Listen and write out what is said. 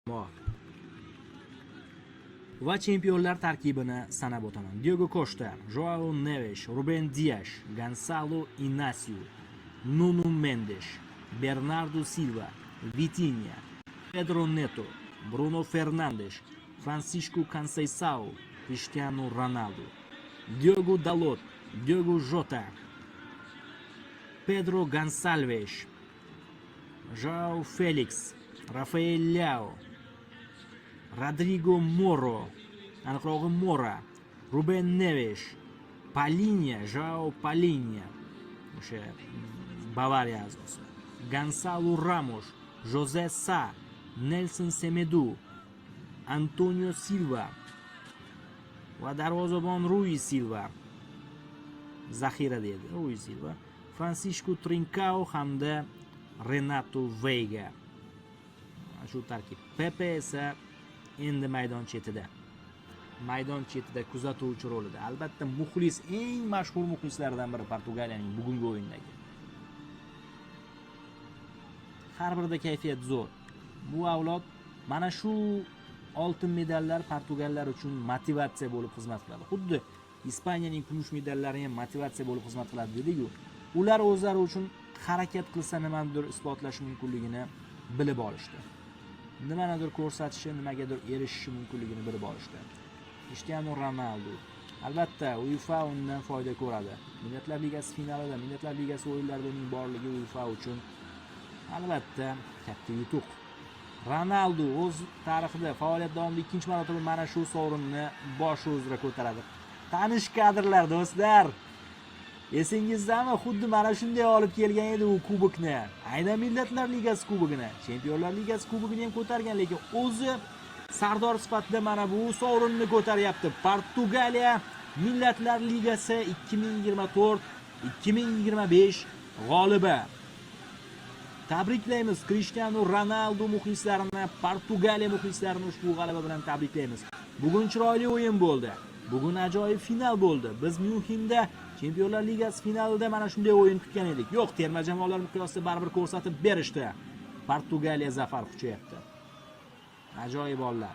Jamoa. Va chempionlar tarkibini sanab o'taman. Diogo Costa, Joao Neves, Ruben Dias, Gonzalo Inacio, Nuno Mendes, Bernardo Silva, Vitinha, Pedro Neto, Bruno Fernandes, Francisco Conceição, Cristiano Ronaldo, Diogo Dalot, Diogo Jota, Pedro Gonçalves, Joao Felix, Rafael Leao, Rodrigo Moro, aniqrog'i Mora, Ruben Neves, Palinha, Joao Palinha, o'sha Bavariya a'zosi, Gonzalo Ramos, Jose Sa, Nelson Semedo, Antonio Silva va darvozabon Rui Silva zaxirada edi. Rui Silva, Francisco Trincao hamda Renato Veiga. Shu tarkib. Pepe esa endi maydon chetida. Maydon chetida kuzatuvchi rolida. Albatta, muxlis, eng mashhur muxlislardan biri Portugaliyaning bugungi o'yindagi. Har birida kayfiyat zo'r. Bu avlod, mana shu oltin medallar portugallar uchun motivatsiya bo'lib xizmat qiladi. Xuddi Ispaniyaning kumush medallari ham motivatsiya bo'lib xizmat qiladi dedik-ku. Ular o'zlari uchun harakat qilsa, nimanidir isbotlash mumkinligini bilib olishdi. Nimanidir ko'rsatishi, nimagadir erishishi mumkinligini bilib olishdi. Cristiano Ronaldo. Albatta, UEFA undan foyda ko'radi. Millatlar Ligasi finalida, Millatlar Ligasi o'yinlarida uning borligi UEFA uchun albatta katta yutuq. Ronaldo o'z tarixida, faoliyat davomida ikkinchi marotaba mana shu sovrinni boshi uzra ko'taradi. Tanish kadrlar, do'stlar. Esingizdami? Xuddi mana shunday olib kelgan edi u kubokni. Aynan Millatlar Ligasi kubogini, Chempionlar Ligasi kubogini ham ko'targan, lekin o'zi sardor sifatida mana bu sovrinni ko'taryapti. Portugaliya Millatlar Ligasi 2024-2025 g'olibi. Tabriklaymiz Cristiano Ronaldo muxlislarini, Portugaliya muxlislarini ushbu g'alaba bilan tabriklaymiz. Bugun chiroyli o'yin bo'ldi. Bugun ajoyib final bo'ldi. Biz Myunxenda Chempionlar Ligasi finalida mana shunday o'yin kutgan edik. Yo'q, terma jamoalar miqyosida baribir ko'rsatib berishdi. Portugaliya zafar quchyapti. Ajoyib onlar.